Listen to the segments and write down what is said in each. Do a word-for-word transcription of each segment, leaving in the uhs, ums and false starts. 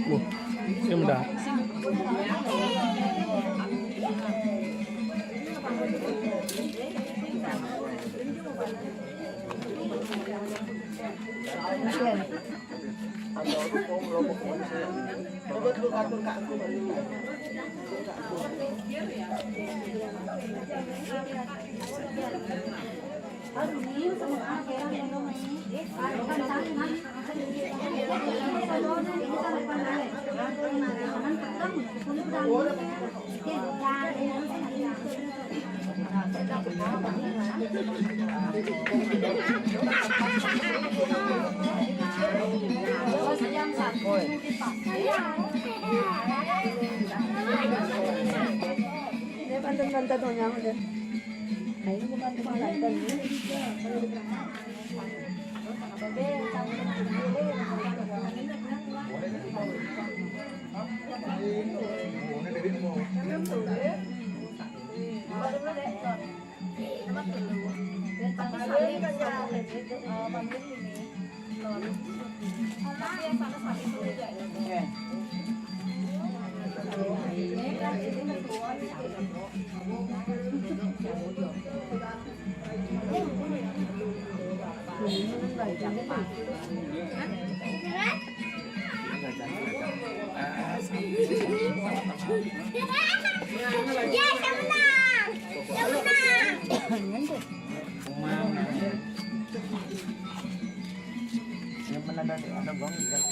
Wah, ini udah. Dia bantu-bantu tuh nyamuk deh. Ayo, bukan tukang bantu. Ya, saya menang. Saya menang. Yang mana ada, ada gong, kan?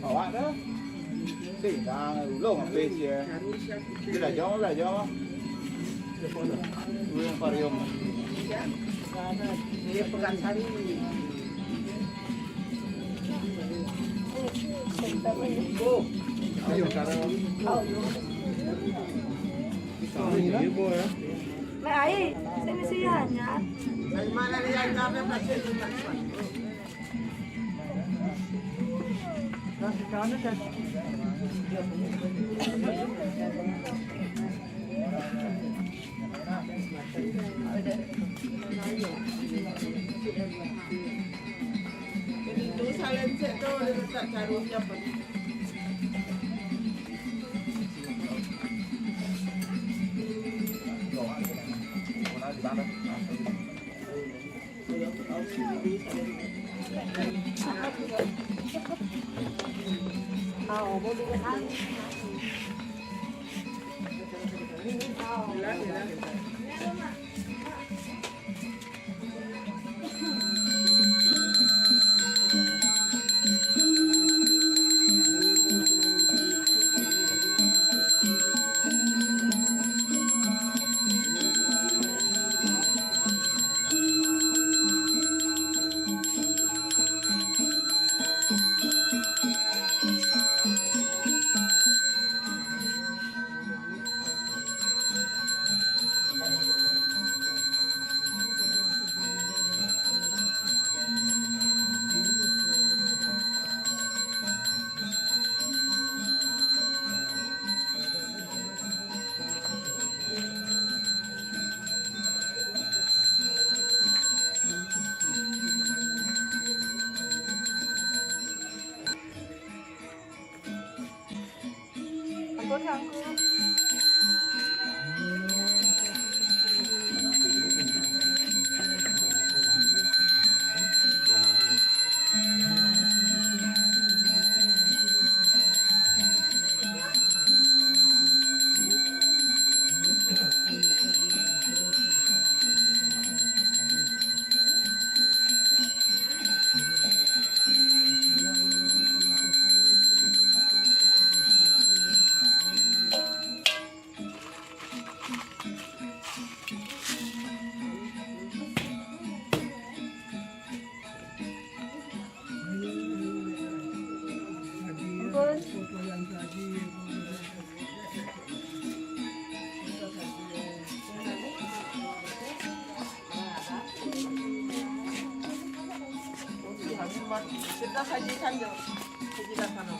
Awak dah. Sing dah ulung habis ya. Kita dah jauh lah jauh. Ulung parium. Dia pegang sari. Ayo, cara. Mai ai, sing isi hanyar. Dari mana dia nyampe pasti. Jadi tu salin cek tu dia letak carumnya pun. Kita sajikan, Jo. Sajikan sana.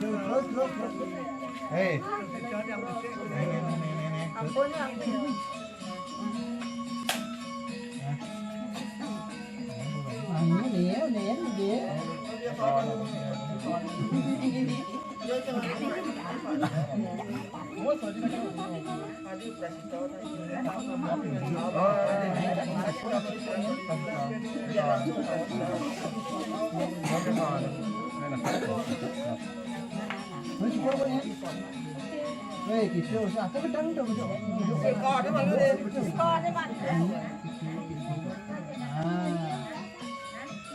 Terus, terus, terus. Hei. Nih, nih, nih, nih, nih. Ampun, ampun. Anu, nih, nih, nih. Weh, gitu. Siapa gedang tuh, gitu. Gitu. Siko, dia malu deh. Siko, dia malu. Ah.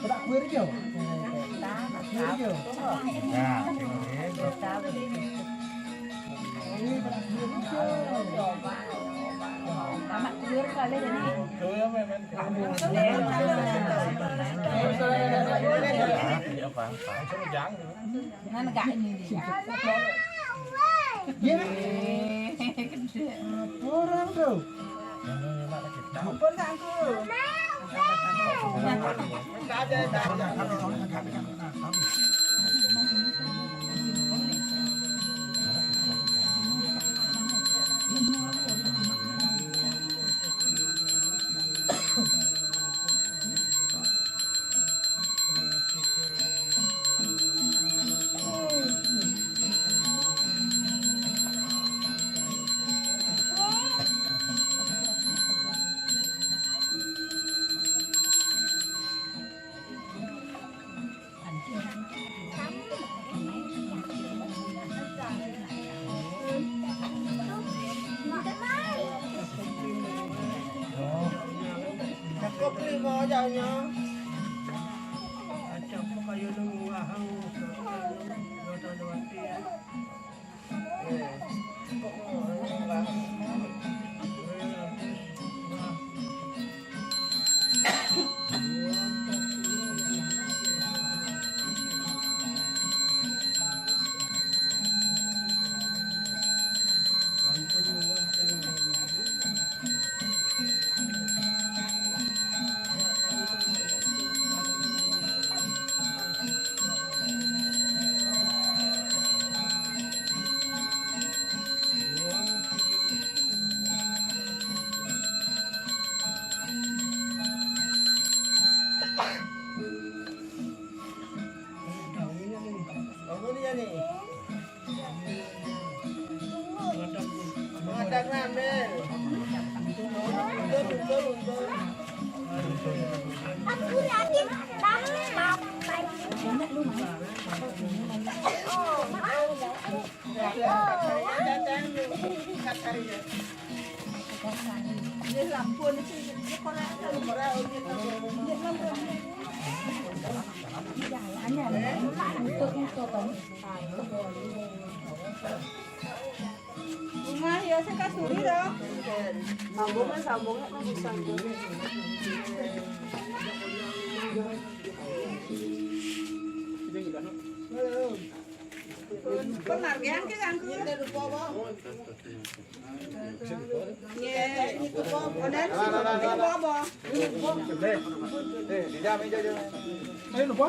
Kerak kuir jo. Kuir jo. Nah, ini. Ini kerak kuir jo. Amat kuir kali ini. Iya, Pak. Jangan gak ini dia. Iya. Eh, gede. Orang tuh. Ampun, Kangku. Cukup lima aja nya. Acak kayu nunggu ahang. Dua tahun dua tiga. Bangun ya nih. Menghadap ngambil. Undur, undur, undur. Aku lagi tahu mau. Oh, mau. Rumah ya saya kasuri dong. Sambungnya, sambungnya kan bisa. Halo. Penghargaan ke Kangku. Nggih, niku, Bu. Bener, niku, Bu. Ayo, lupa.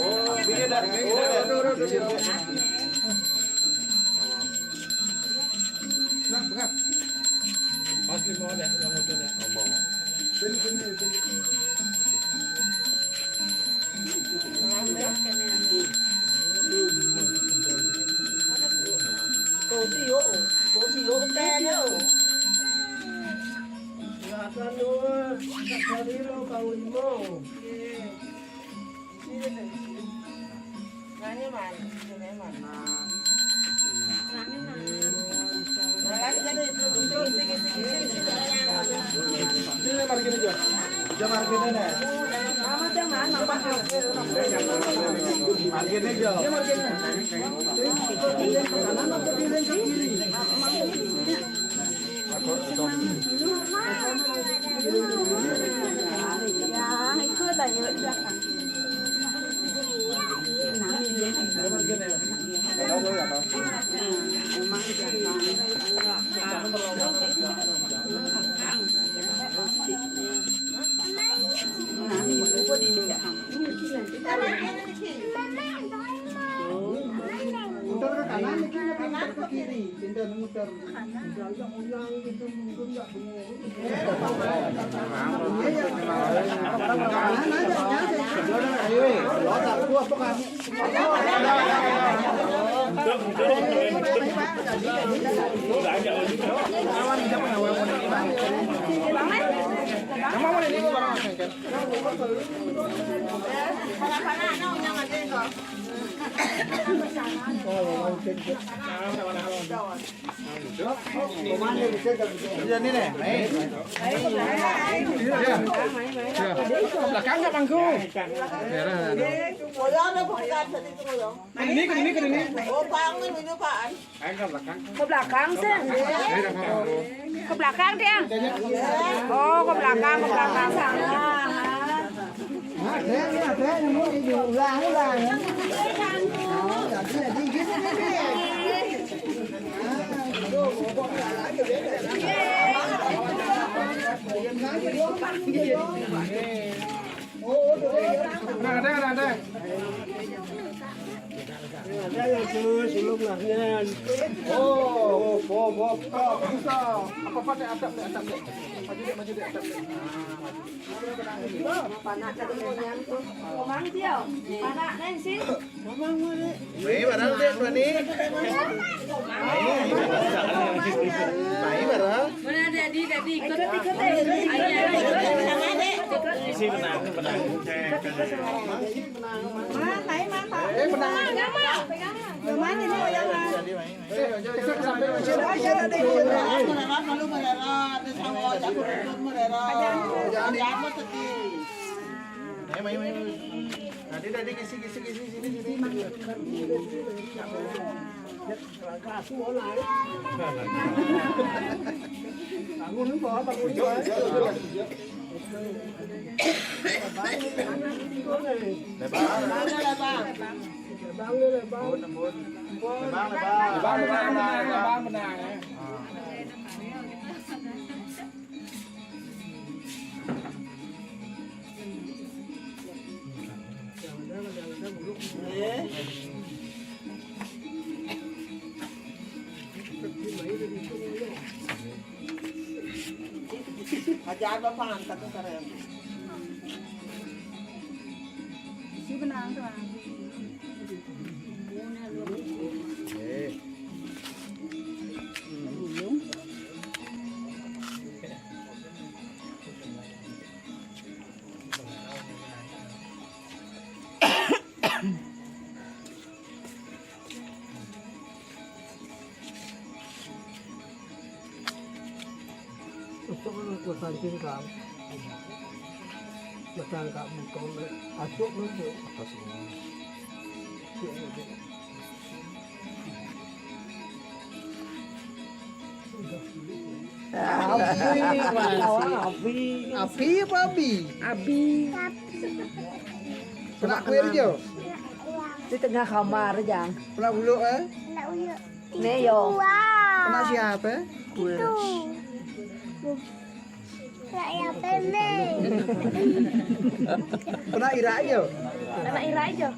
Oh, iya, dari, dari. Nah, berat. Pasti mau ada yang mau ada. Sini, sini, sini. Kopi yo, kopi yo, teh yo. Silakan dulu, dari lo, Bang Limo. Nanya mana? Nanya mana? Ya, ikut aja. Nah, ini. Nah, emang jangan. Iya, ini nih, naik. Iya. Iya. Belakang nggak manggung? Ini, ini, ini. Ke belakang, Seng. Ke belakang, Tiang. Oh, ke belakang, ke belakang sana. Nah, ada, ada. Ada ya, Sus, belum lah, Nyan. Oh, oh, oh, oh, bisa. Apa, apa, dek, atap, dek, atap, dek. Maju, dek, maju, dek, atap, dek. Nah, maju. Panak tadi mau nyangkut. Komang dia, panak neng sih. Komang mana? Baik, barang, dek, berani. Baik, barang. Mana, Dadi, Dadi, ikut. Ikut, ikut, ikut. Ayo, ayo, ayo. Isi benang, benang. Tadi, tadi, kisi, kisi, kisi, sini, sini. Aja apa pangan kata sareng. Si benang tuh. Gusto ko ng kusantin ka. Matang ka mo ko. Asok mo ko. Atas mo. Abi, Abi. Abi apa Abi? Abi. Pernah kue dia? Di tengah kamar, Jang. Pernah bulu, eh? Neo. Pernah siapa? Kue. Pernah Ira aja. Pernah Ira aja.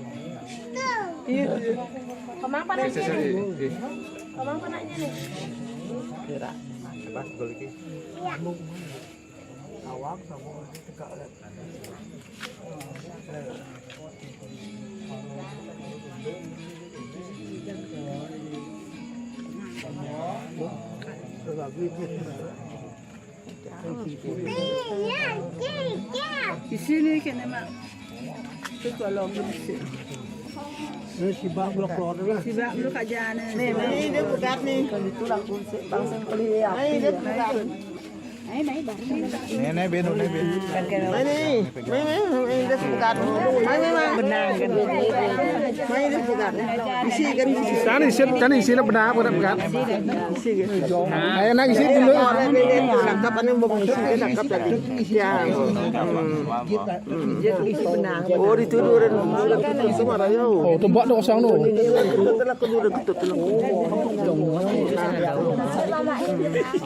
Iya. Komang panaknya nih. Komang panaknya nih. Ira. Apa? Gol iki. Iya. Awak sama tegak. Di sini kena mak. Itu kalau belum sih. Ini si bak blok keluar dulu. Si bak blok aja nih. Nih, nih, dia buka nih. Kalau itu langsung bangsa beli ya. Nih, dia buka. Nih, nih, Benu, nih, Benu. Nih, nih, nih, nih, dia buka. Nih, nih, nih. Benang kan. Nih, dia buka. Isi kan, isi. Tadi isi, tadi isi lah benang apa dah buka? Isi kan. Ayo, nak isi dulu. Tangkap, ini mau isi, tangkap tadi. Ya. Hmm. Hmm. Oh, dituduh orang dulu, semua raya. Oh, tembak tu kosong tu. Telah kedua, telah kedua.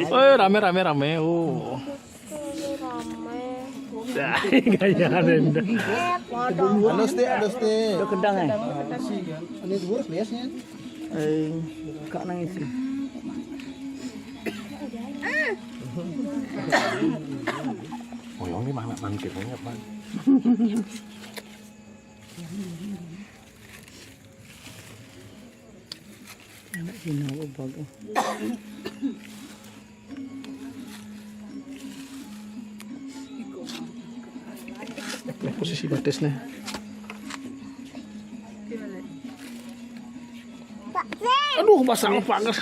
Eh, rame, rame, rame. Oh. Gaya rendah. Halus deh, halus deh. Itu kedang, eh? Ini dua biasanya. Eh, kak nangis. Oh, yang ini mana mantep banget, Bang. Anak sino ko bago. Posisi batis nih. Aduh, basah banget.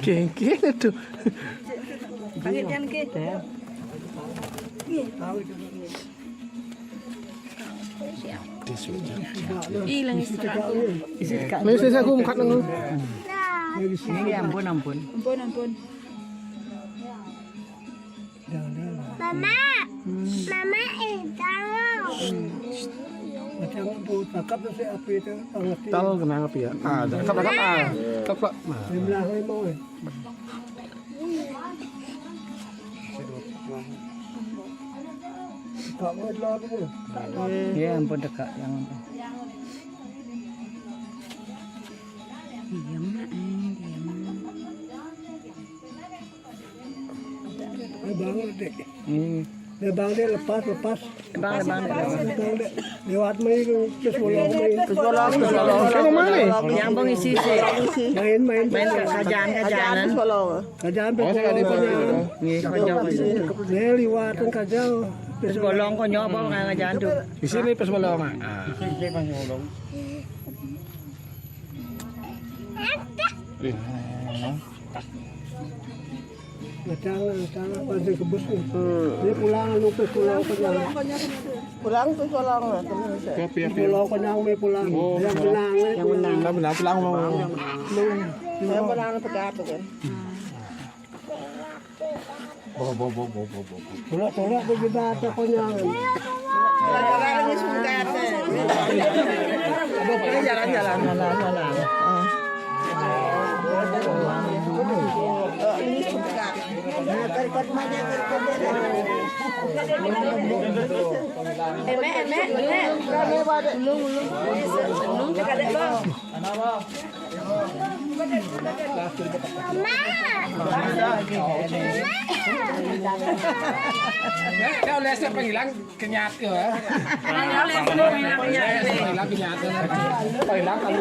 Kengkeng itu. Pangit kan ke? Hilang istirahat. Ini saya aku angkat dulu. Ini ampun, ampun. Ampun, ampun. Mama, mama, eh, tanggal. Macam bu, tangkap tu saya apa itu? Tangkap. Tahu kenapa ya? Ah, tangkap, tangkap, ah. Tangkap, Pak. Nah. Dia bilang, "Hai, mau, eh." Kak, mau dulu aku, eh. Ya ampun, dekat yang. Diam, nak, eh, diam. Dia bangun, Dek. Hmm. Dia bangun, Dek. Lepas, lepas. Bang, bang. Lepas, Dek. Lewat main ke, ke Solong, main. Ke Solong, ke Solong. Ke mana? Yang bang isi, isi. Main, main. Main ke kerajaan, kerajaan. Kerajaan, oh, saya ada Solong. Iya, kerajaan. Dia lewat kan kerajaan. Terus bolong kau nyoba ngajar tu. Di sini pas bolong, ah. Ah. Eh. Datang, datang, apa dia kebus ni? Hmm. Dia pulang, lupis pulang, pulang. Pulang tu pulang lah, terus. Kopi, kopi. Pulang, pulang, dia pulang. Oh, yang pulang. Menang, eh, yang pulang. Yang menang, pulang, mau. Yang menang. Yang menang pegat tu kan. Bo, bo, bo, bo, bo, bo. Tolak, tolak, dia juga ada konyol. Jalan-jalan ini sungkan, eh. Jalan-jalan, jalan-jalan. Oh. Oh, ini sungkan. Emek, emek, emek. Ulung, ulung. Ulung, cakap dek, bang. Kau les apa hilang kenyat ke? Hilang kenyat. Hilang kalau.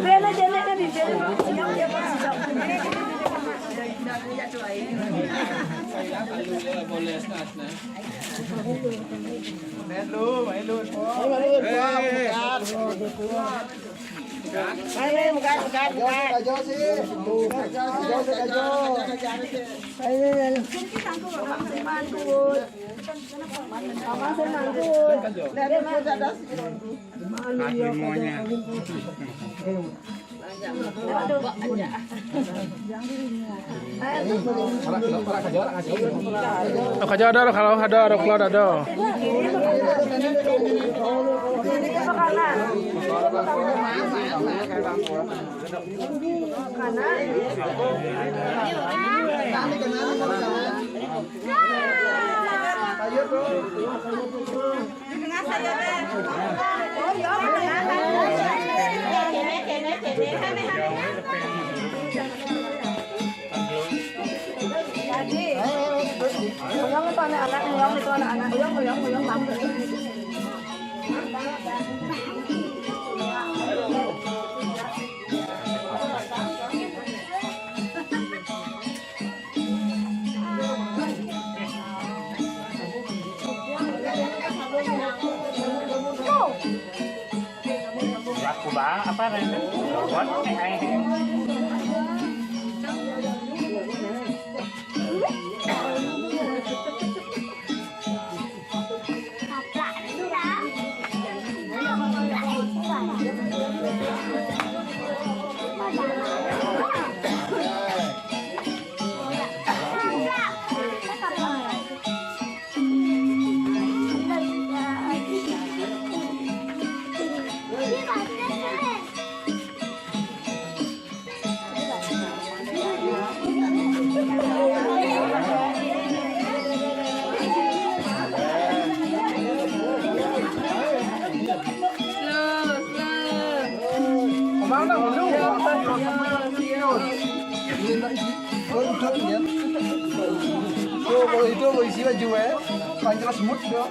Melu, melu. Ayo, melu. Ayo, bukan, bukan, bukan. Ayo, ayo. Mama saya mangkut. Mama saya mangkut. Lihat, lihat, lihat. Semuanya. Kaja ada, kalau ada, kalau ada. Jadi, uyang itu anak-anak, uyang itu anak-anak, uyang, uyang, uyang, lampu. Laku ba-, apa namanya? Robot, eh, eh. Juwe, pancras mut do.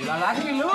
Dilalani lu.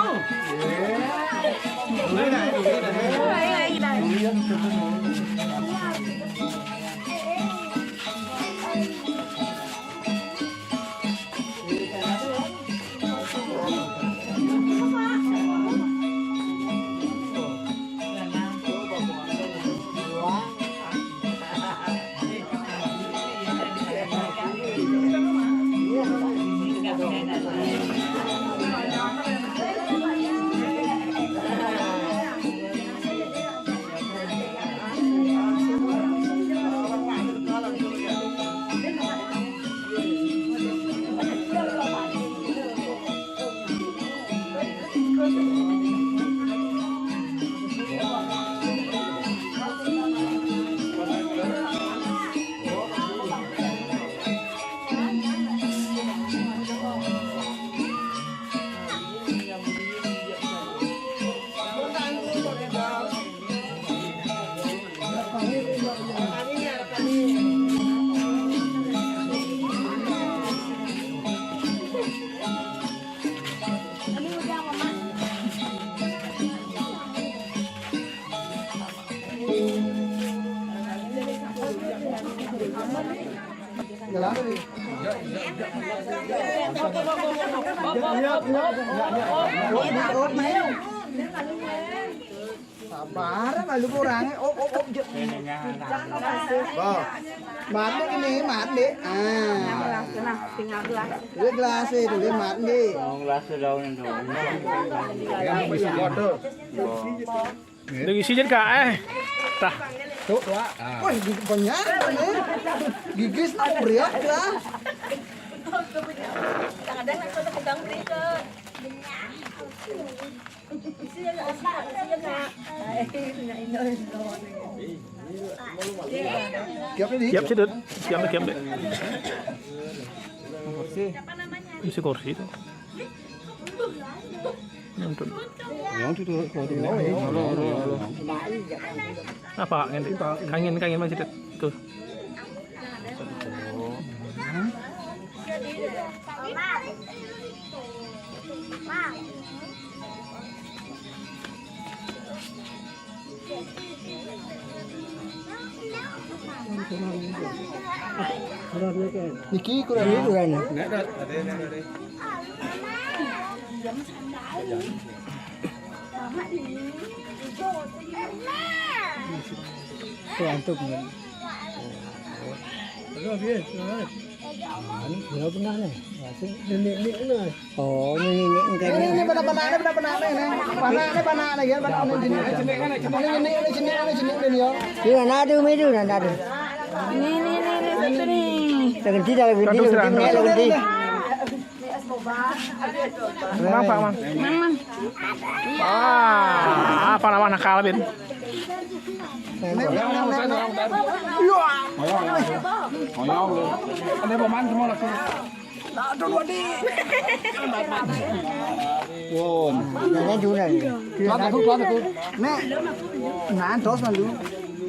Sabar, malu kurang. Op, op, op, jek. Bah. Mati gini, mati. Ah. Nah, tinggal gelas. Ini gelas itu, ini mati. Gelas daun itu. Yang bisa foto. Udah isi aja, Kak, eh. Tah. Tuh, Wak. Wah, gigi banyak, eh. Gigi sama beriak lah. Kadang aku udah pegang beri ke. Isi ya, Kak, isi ya, Kak. Siap, Dut. Siap, deh, siap, deh. Isi kursi itu. Nonton. Yang itu tuh, kalau di Apa, ngerti? Kangen, kangen masih tuh. Niki kurang. Niki kurang. Tuh, antuk. Terus, iya, terus. Anu, dia pernah nih. Masih nenek-nenek nih. Oh, nenek-nenek. Ini, ini, panah, panah, ini, panah, panah, ini. Panah, ini, panah, ini, ya, panah, ini, jenik. Ini, ini, ini, jenik, ini, jenik, ini, ya. Ini, nana tuh, mi tuh, nana tuh. Ini, ini, ini, ini, satu nih. Lagu di, lagu di, lagu di, lagu di. Mang, Pak, Mang. Mang, Mang. Ah, apa nama nakal, Bin? Ada pemain semua lagi. Won. Ini dulu. Kelas aku, kelas aku. Nek, ngantos, Man, dulu.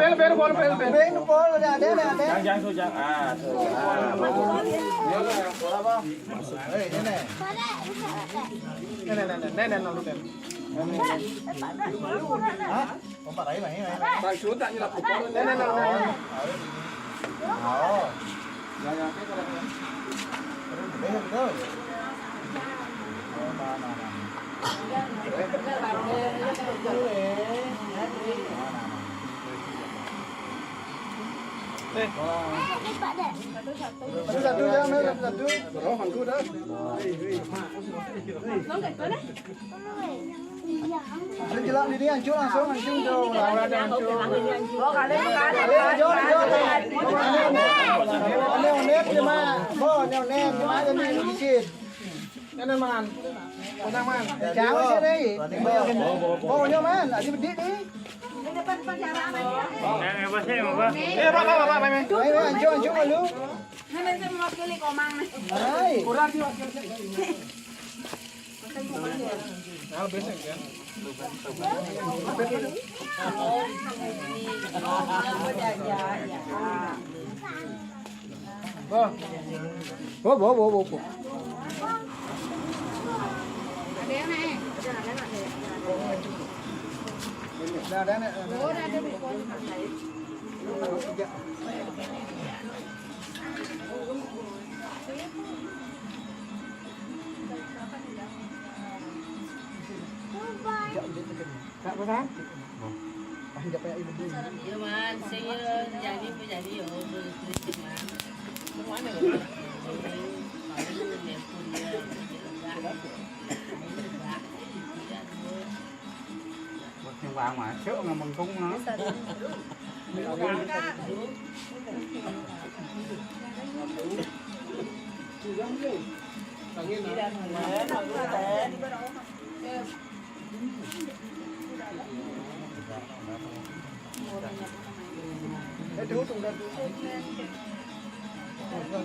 Pero, pero, pero, pero, pero. Jangan, jangan, jangan. Ah, tuh. Ah, bagus. Eh, ini. Ini, ini, ini, ini, ini, ini. Hah? Kompak lagi, lagi, lagi. Bang, sudah nyelap. Ini, ini, ini, ini. Oh. Jangan, jangan. Betul, betul. Oh, mana, mana. Satu-satu ya, Mel, satu-satu. Roh, angku dah. Saya jelak ni, ni hancur langsung, hancur tu. Lawan dia hancur. Ayo, jom, jom. Ni, ni, ni, cuma. Bo, ni, ni, cuma jadi dikit. Kanan, man. Kanan, man. Jangan sini. Bo, ni, man. Ada bedik ni. Yang apa sih, apa? Eh, apa, apa, apa, apa? Ayo, hancur, hancur malu. Nah, saya mewakili Komang nih. Hai. Kurang diwakili. Nah, besok ya. Bo. Bo, bo, bo, bo, bo. Ada yang naik. Ada yang naik. Ada yang naik. Ada yang naik. Kak, pesan? Panjat kayak ibu dulu. Ya, man, saya jadi menjadi, oh, terus, terus, man. Mana? Paling telepon dia, dia enggak. Enggak. Buat yang bang masuk, nggak mengkung, no.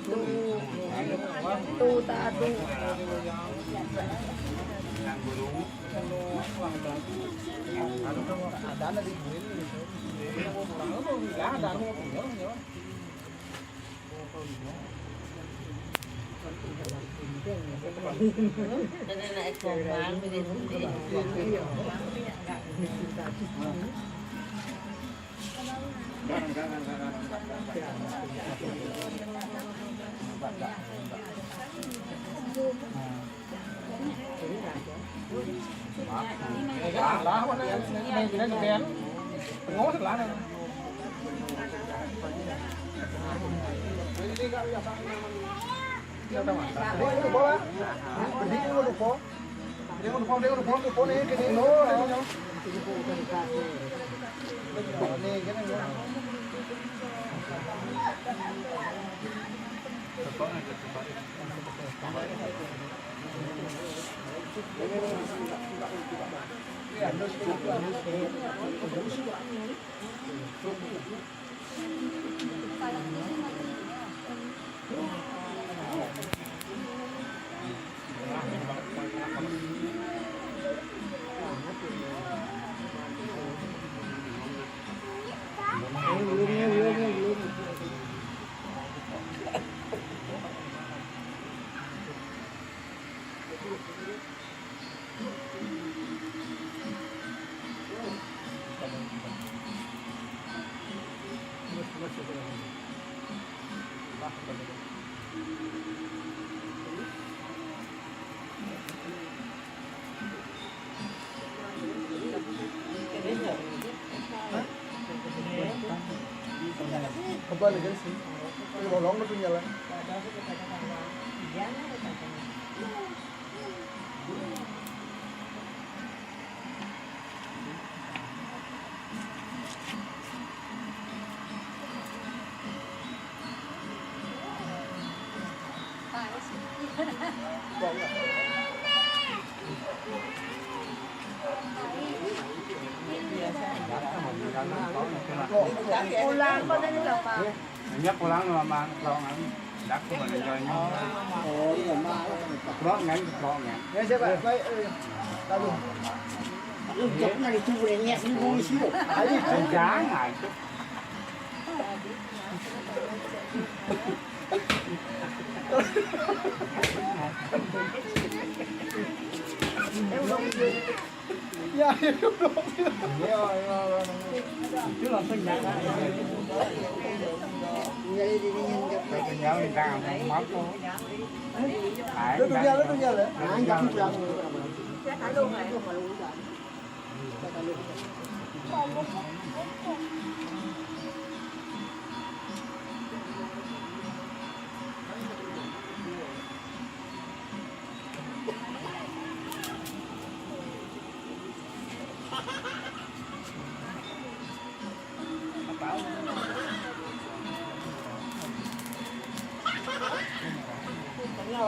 Tuh, tuh, tak tuh. Apa lagi sih? Ini bolong tuh nyala. Pulang, kok tadi lho, Pak? Iya, pulang lho, Mang. Pulang, Mang. Dak, kok ada jalannya. Oh, iya, Mang. Keprok, kan? Keprok, kan? Ya, siapa? Baik, eh, lalu. Lu jawab nang itu, boleh niat sendiri, polisi, loh. Ayo, jangan. Ya, ya, ya. Itu langsung nyala. Nyala di sini, nyala. Nyala, nyala, nyala. Udah, udah, udah, nyala. Nah, jangan pulang. Saya kalau nggak, kalau udah. Saya kalau udah. Ini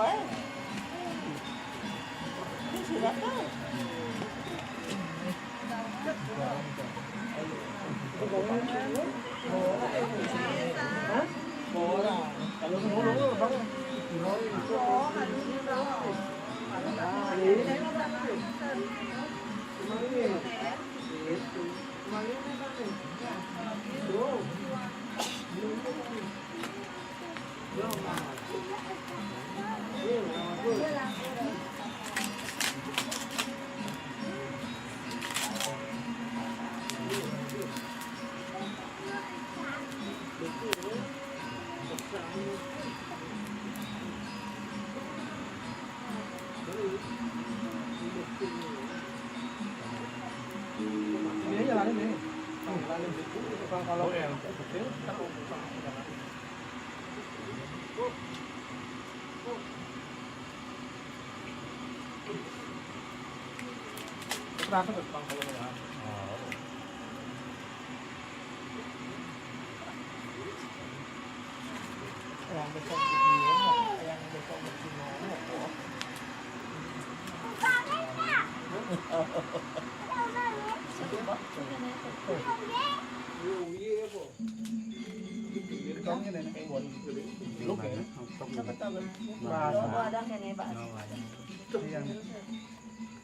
aja lah ini. Kalau, kalau yang kecil, kan Kenapa tuh, Bang, kalau nggak? Oh. Yang besar di sini, yang besar di sini, oh. Iya, iya, kok. Jadi kamu ini, ini buat dulu ya. Bahasa. Ada kene bahasa. Iya.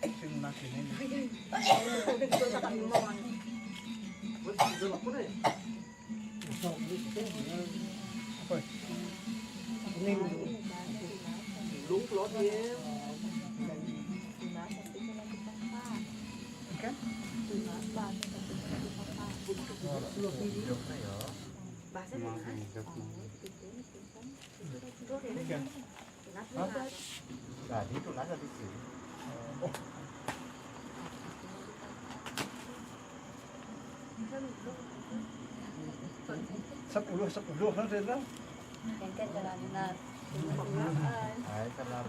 Sing nagine. Wis, sudah aku deh. Apa? Ini. Belum, belum, ya. Oke. Bahasa mana? Iya. Hah? Tadi itu nanya di sini. Oh. Sepuluh, sepuluh kan, Dena? Mungkin jalan benar. Hai, kenal.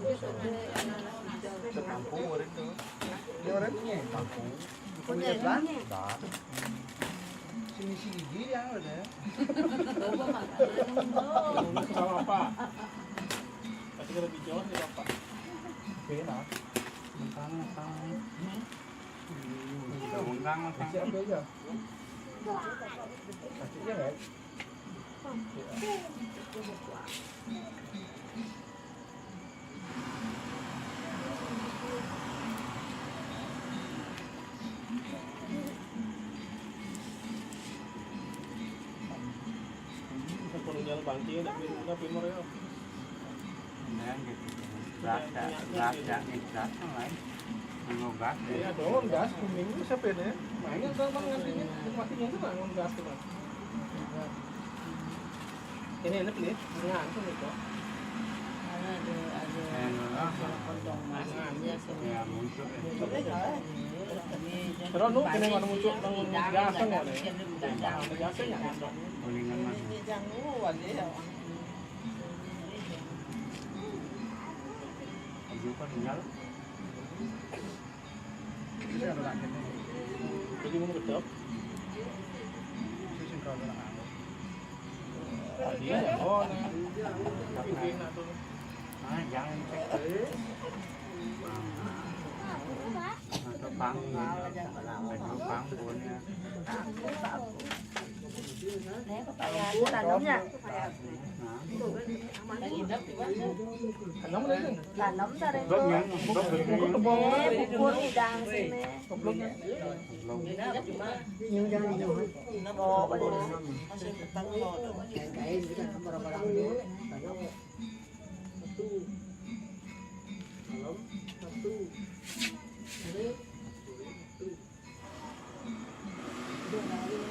Kampung orang tu. Ini orang ni? Kampung. Punya kan? Dah. Sini sini dia ada. Coba makan. Sama apa? Tapi kalau di Jawa tidak apa. Beda. Mentang, mentang. Hmm. Mentang, mentang. Siapa aja? Kasih dia, kan? Kolonial Bangki, tapi, tapi Timur ya. Nah, gitu. Gas, gas, gas, gas, gas, lain. Nunggu gas, ya. Iya, dong, gas, kuning itu siapa ini? Mainnya sama ngantinya, matinya itu, Bang, gas tuh, Bang. Ini enak nih, ngantuk nih, kok. Ada, ada, ada. Enak. Ada kontong mas. Ngantuk. Ya, muncul, ya. Muncul, ya. Terus lu kena mana muncul, nang gas kan, kok, nih? Gas kan, ya? Kuningan, Mas. Ini jangan lu aja, ya. Ayo, Pak, tinggal. Jadi mau gedok. Sing kalau nak anu. Iya, oh, nah. Tapi enak tuh. Ah, jangan cek. Atau pang, atau pang punya. Nih, pepaya itu tanamnya. Nah. Tanam dari itu. Bubur hidang sini. Oh, boleh. Masih petang loh. Kain kita barang-barang dulu. Satu. Malam satu. Sore satu.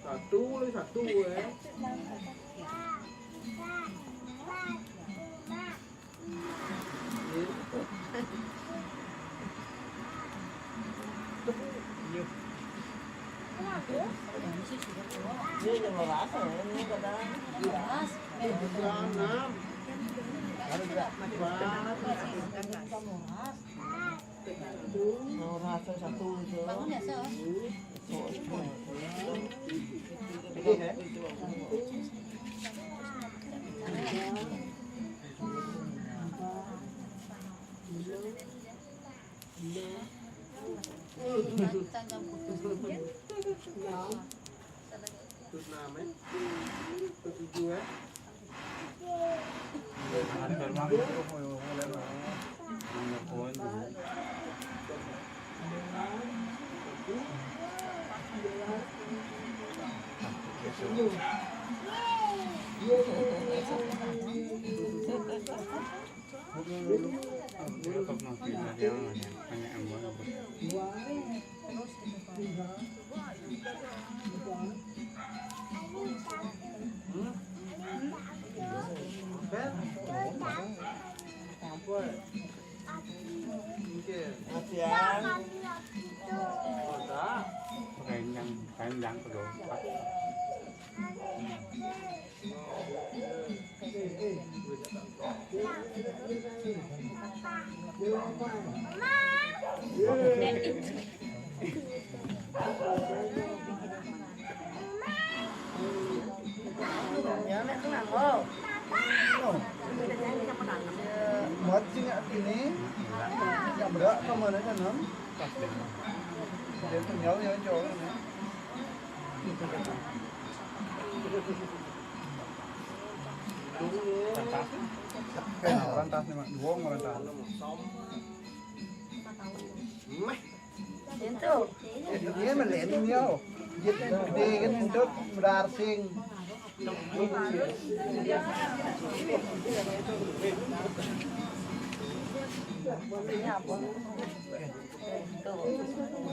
Satu, satu ya. Ora sing satu itu. Bangun ya, Sel? Ini, ya. Terus namanya? Terus tujuh, ya? Kenyang, kenyang terus. Ya, mek tenang, oh. Mati nggak ini? Nggak berat, kemana kan, Nam? Dia tuh nyawa yang jauh ini. Pantas nih, Mak. Dua orang pantas. Meh. Itu. Dia melening, yo. Dia tuh gede kan, itu berarsing.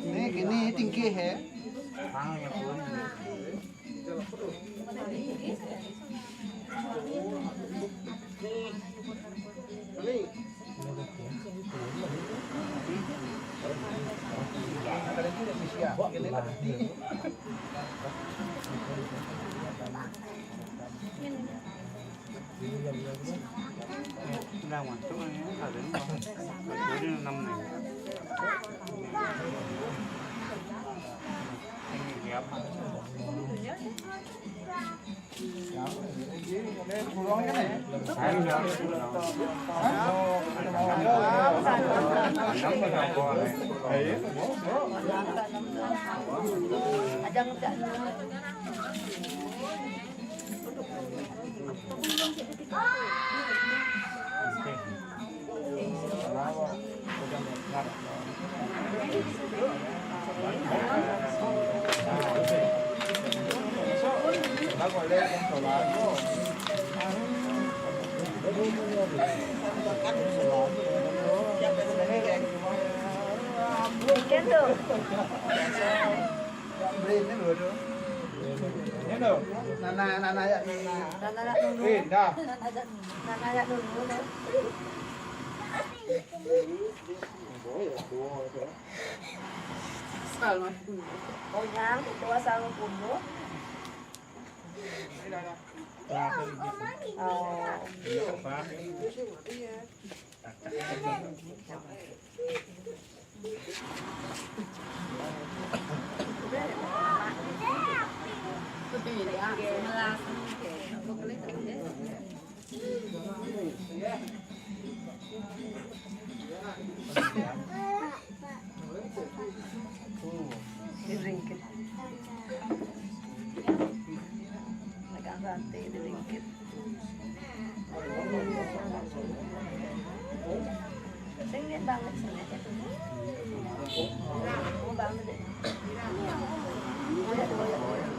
Ini gini tinggi, he. Đang masuk ini, ada ini, Bang. Ini enam nih. Ini siapa? Beli ini dulu tuh. Ini loh. Nana, nana ya, nana. Nana ya dulu. Eh, dah. Nana ya dulu, no. Salma. Oh, yang ketua Salma Purbo. Oh. Diringkit. Nagkakante, diringkit. Sing dia banget sini. Mau banget deh. Banyak, banyak, banyak.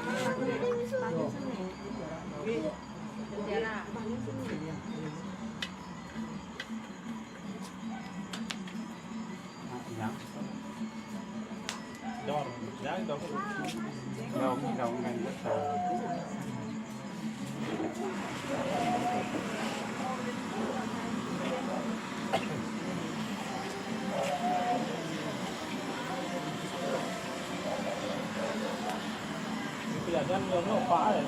Banyak sini. Banyak sini. Dor, ya, dor. Dor, dor, dor. Itu ya, kan, dor, dor, Pak, ya.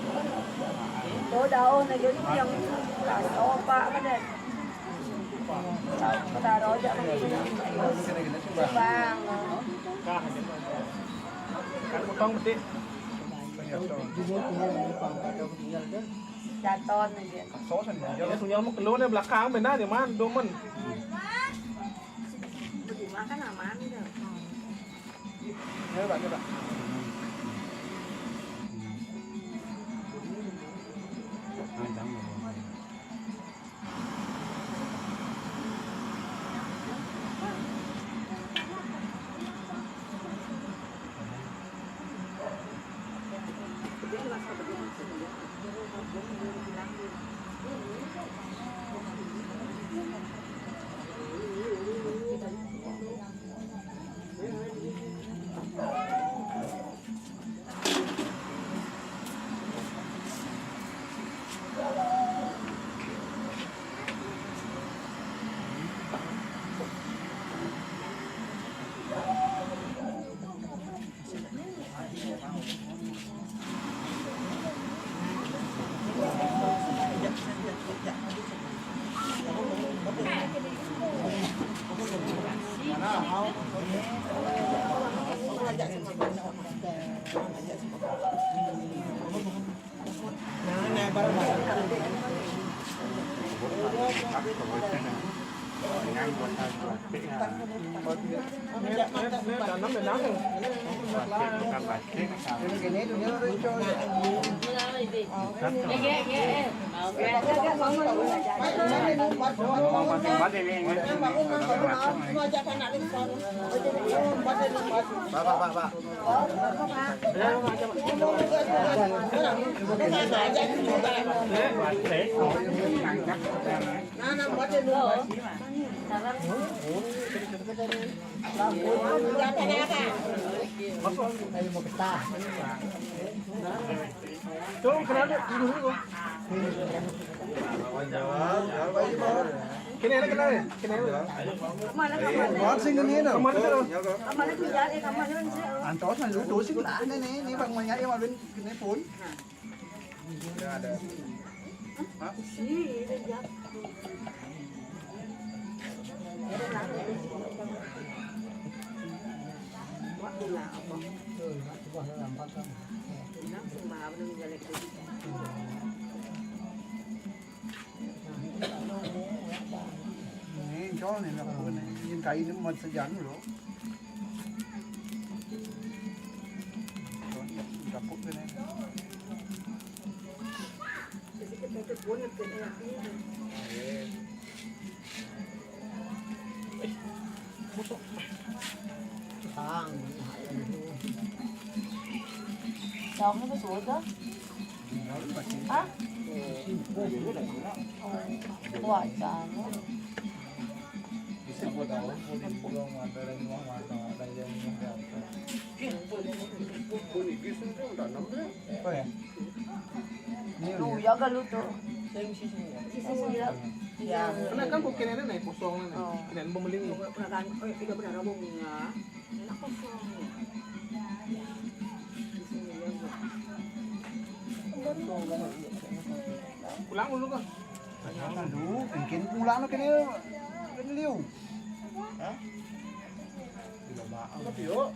Itu daun aja tuh yang keras. Oh, Pak, bener. Taruh aja begini. Bang. Kan potong gede. Jatuh aja. Ya, sunyal mau keluar dari belakang, benar, di mana, domen? Bagaimana kan aman, dah. Coba, coba. Kini ada kenal ya? Kini ada. Mana kamar? Kamar sing ini no. Kamar itu. Kamar itu ya, eh, kamar itu. Antos na lu dosi lah, ini, ini, ini bang mau nyari mau bin kini pun. Ada. Hah? Sih, ini ya. Waktu lah apa? Langsung maaf nih, jalan itu. Ini cowok nih, nak apa nih? Ini kain ini buat sejam loh. Dapur nih. Jadi kita tuh punya tuh, ya. Sang. Sang itu sudah. Hah? Wah, jangan. Apa ya? Ini lu ya. Ya, kalau tuh. Sisi sini. Ya. Karena kan bukan ini nih, kosong nih. Oh. Kena pembeli nih. Pernah kan, oh, tidak pernah ada bunga. Enak kosong. Di sini ya, Bu. Pulang dulu, Kang. Aduh, mungkin pulang kene, kene liu. Hah? Tidak mau. Apa, yuk?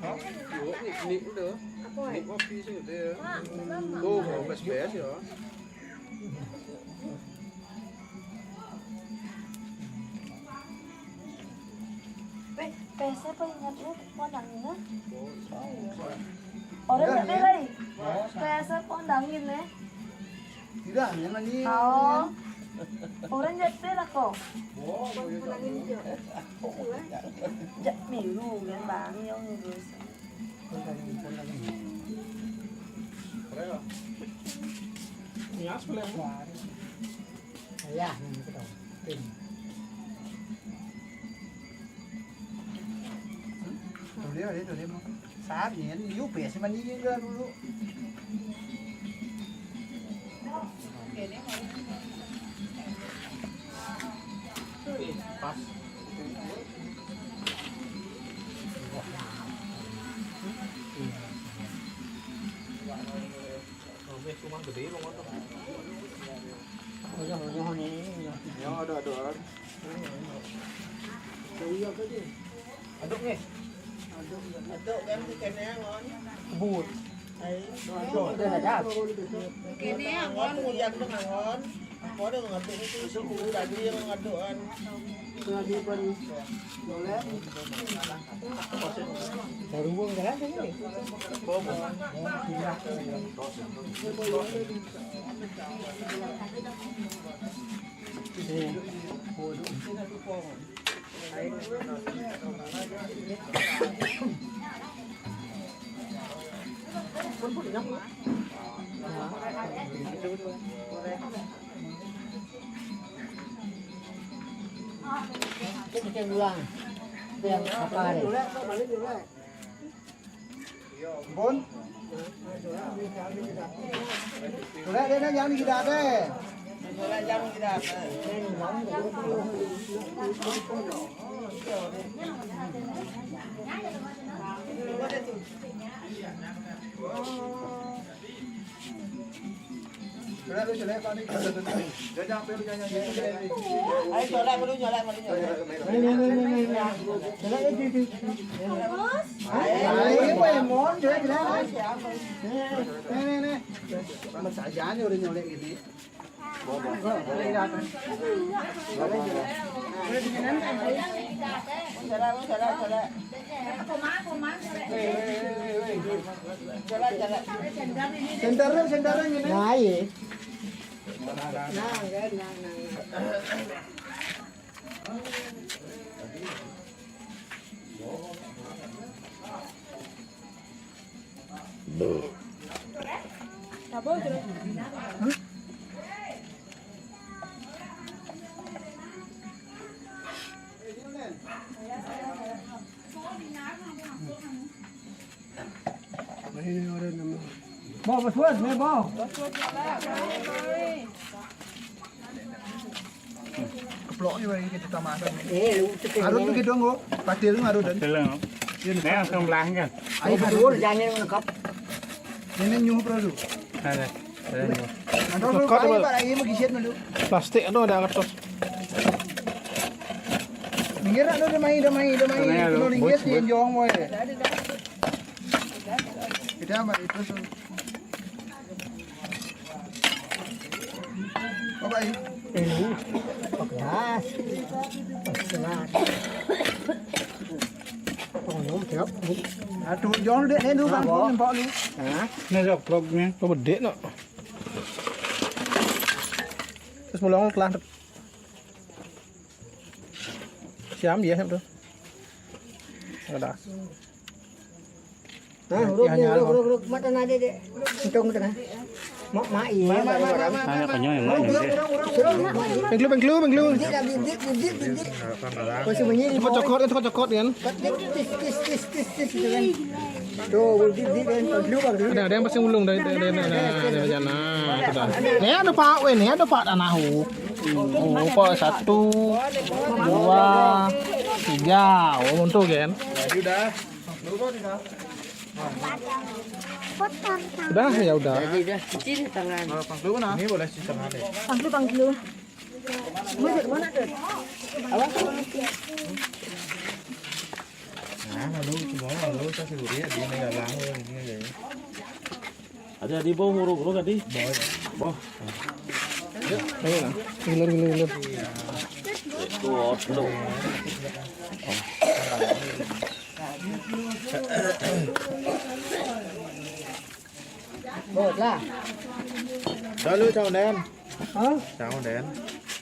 Hah? Yuk, nih, nih, udah. Apa, eh? Nih, kopi sih, udah. Mak, Mak, Mak. Tuh, mau bes-bes ya. Weh, P S apa ingatnya? Mau nangis, ah? Orang nggak bela, eh? P S apa nangis, eh? Tidak, memang ini. Oh. Orang nggak bela kok. Jak milu kan, Bang, yang ngurus. Nias boleh. Ya, ini kita. Tim. Tuh dia, dia, tuh dia mau. Saat ini, yuk, biasa mandi juga dulu. Pas. Wis rumah gede, rumah tuh. Oh, iya, rumah ini, iya. Yo, aduk, aduk. Aduk ni. Aduk kan kekene ngon. Kebut. Ai. Aduk. Kene ngon, uyan tu ngon. Apa dah ngaduk tu, suku tadi yang ngadukan. Baru buang jalan tadi ni. Bun. Sudah dia nak jangan kita ada. Sudah jangan kita ada. Ayo, colek dulu, colek dulu, colek. Ni, ni, ni, ni, ni. Colek ni, ni, ni. Ayo, ayo, mon, colek, colek. Ni, ni, ni. Sama saja ni orang nyolek gini. Sentaran, sentaran ini. Nah, iya. Nah, kan, nah, nah, nah. Bo, bos, bos, ni, bo. Keplok ni bagi kita tambah. Eh, lu tu. Arun tu gitu, nggo. Patil tu arun dan. Patil, nggo. Ni langsung belah kan. Ayo, arun, jangan lengkap. Ini nyuh perlu. Ada. Ada nyuh. Ada perlu. Lengkap, kali, Bang. Pak, lagi mau gisit dulu. Plastik tu ada kertas. Minggir nak tu, dah main, dah main, dah main. Dah main, dah. Penuh ringgit, bos, bos. Dia jong, boy. Kita amat itu tu. Bapak, eh. Eh, pedas. Pedas. Oh, no, siap. Aduh, jong dek ni tu, bang, nampak lu. Ha? Ni jok vlog ni. Kau bedek nak. Terus pulang kelas. Siam dia tu. Ada. Nah, huruf ni, huruf, huruf, huruf. Mata nade dek. Hitung tengah. Mak, mak, iya. Mak, mak, mak, mak, mak. Hanya kenyang yang lain dek. Pengklu, pengklu, pengklu. Bibit, bibit, bibit, bibit. Kau sembunyi. Cokot, cokot, cokot, cokot, kan? Tis, tis, tis, tis, tis, gitu kan. Tuh, bibit, bibit, kan. Pengklu, pengklu. Ada, ada yang pasti ulung dari, dari, dari, dari, dari sana. Itu dah. Ni ada pak, weh, ni ada pak tanah, oh. Oh, apa? Satu, dua, tiga. Oh, untuk kan? Jadi udah. Udah, ya udah. Jadi udah, cuci tangan. Kalau pangklu mana? Ini boleh cuci tangan deh. Pangklu, pangklu. Mau dari mana tuh? Awas. Nah, lalu semua lalu saya sendiri ya, dia nggak lalu ini aja. Ada di bawah nguruk-nguruk tadi. Bawah. Bawah. Ayo lah, ngiler, ngiler, ngiler. Itu ordo. Bos lah. Dah lu, chào anh em. Hả? Chào anh em.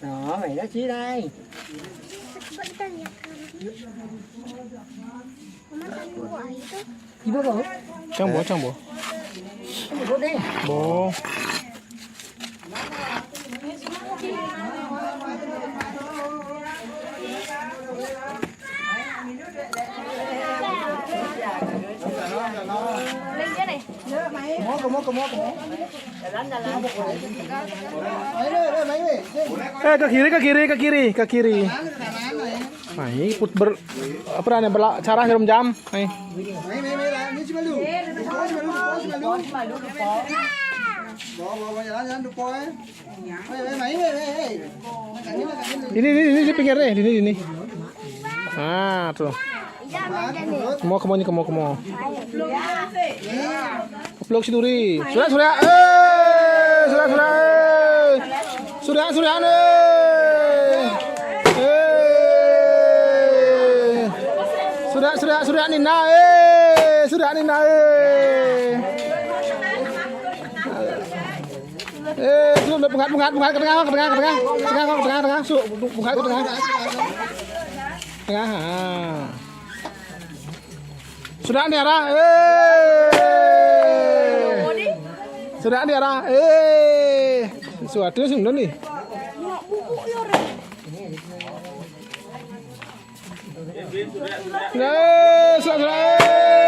Đó, mày nói chi đây? Ibu kau? Chang bo, chang bo. Ibu deh. Bo. Lên cái này. Mua, mua, mua, mua. Ayo, ayo, ayo, ayo. Eh, ke kiri, ke kiri, ke kiri, ke kiri. Nah, ini put ber, apa namanya, berla-, cara jarum jam. Nih. Ayo, ayo, ayo, ini cuma lu. Cuma lu, cuma lu. Bawa, bawa, bawa, jalan, jalan, Dupo, eh. Hei, hei, main, hei, hei, hei. Main, main, main. Ini, ini, ini di pinggir nih, ini, ini. Nah, tuh. Kemo, kemo, ini, kemo, kemo. Keplok si duri. Sudah, sudah. Eh, sudah, sudah. Eh. Sudah, sudah, eh. Eh. Sudah, sudah, sudah, Nina, eh. Sudah, Nina, eh. Eh, sudah, pungkat, pungkat, pungkat, ke tengah, ke tengah, ke tengah. Ke tengah, ke tengah, ke tengah. Su, pungkat, ke tengah. Tengah, ah. Sudah, Andi, arah. Eh. Sudah, Andi, arah. Eh. Sesuatu sih, bener nih. Eh, sudah, sudah. Eh.